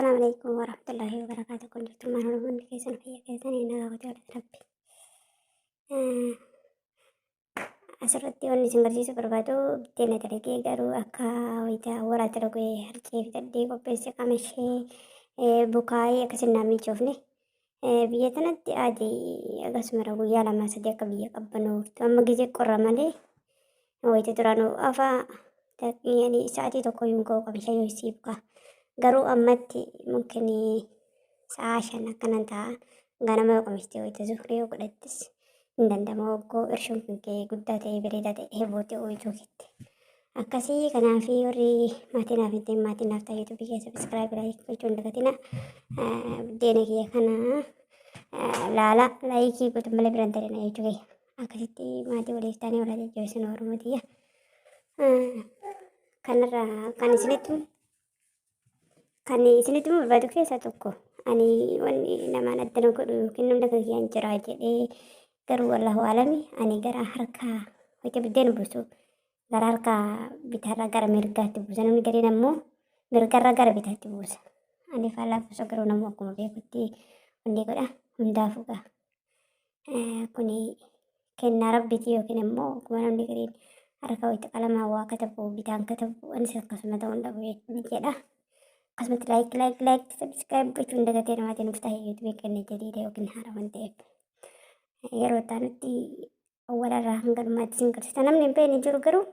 Assalaamu alaikum warahmatullahi wabarakaatuh. Kun jirtu maal hundi keessan fayya keessanii nagaa gootee walitti rabbi. Asirratti wanni isin barsiisuu barbaadu biddeena dalagee garuu akka wayita waraa dalagee harcee fixadhee qopheesse qaama ishee bukaayee akkasin naa miicoofne. Biyya tanatti adii akkasuma guyyaa lama sadii akka biyya qabbanooftu amma gizee qorra malee wayita duraanuu afaa yani sa'aatii tokko yuun ga'u qaba yoo isii bukaa. Garuu ammatti mumkin sa'a 5 akkanan ta'a. Ganama yoo qamiste wayita zuhrii yoo godhattis hin danda'ama hoggoo irshuun kun kee guddaa ta'ee bareedaa ta'e heebootee ooyituu keette. Akkasii kanaaf warri maatii naaf hin ta'in maatii naaf ta'a YouTube kee subscribe like gochuu hin dagatina. Buddeena kiyya kana laala like godhu malee biraan ta'ina jechuu kiyya. Akkasitti maatii waliif taanee walaa jajjabeessinu Oromoo tiyya. Kanarraa kan isinitti barbaadu keessaa tokko ani wanni namaan addana godhu yookiin namni akka kiyyaan jira jedhee garuu wallahu alami ani gara harkaa wayita buddeena buusu gara harka bitaarraa gara mirgaatti buusa. Namni gariin ammoo mirgarraa gara bitaatti buusa. Ani faallaa buusa garuu namuu akkuma beekutti wanni godha hundaafuu gaa. Kuni kennaa rabbiiti yookiin immoo akkuma namni gariin harka wayita qalamaan waa katabu bitaan katabu anis akkasuma ta'uu dhabu jedha. Akkasumatti like like like subscribe gochuun dagatee namaatiin nuuf ta'e YouTube kenna jadiida yookiin haara waan ta'eef. Yeroo itti aanutti awwalarraa hanga dhumaatti isin garsiisa. Namni hin beekne jiru garuu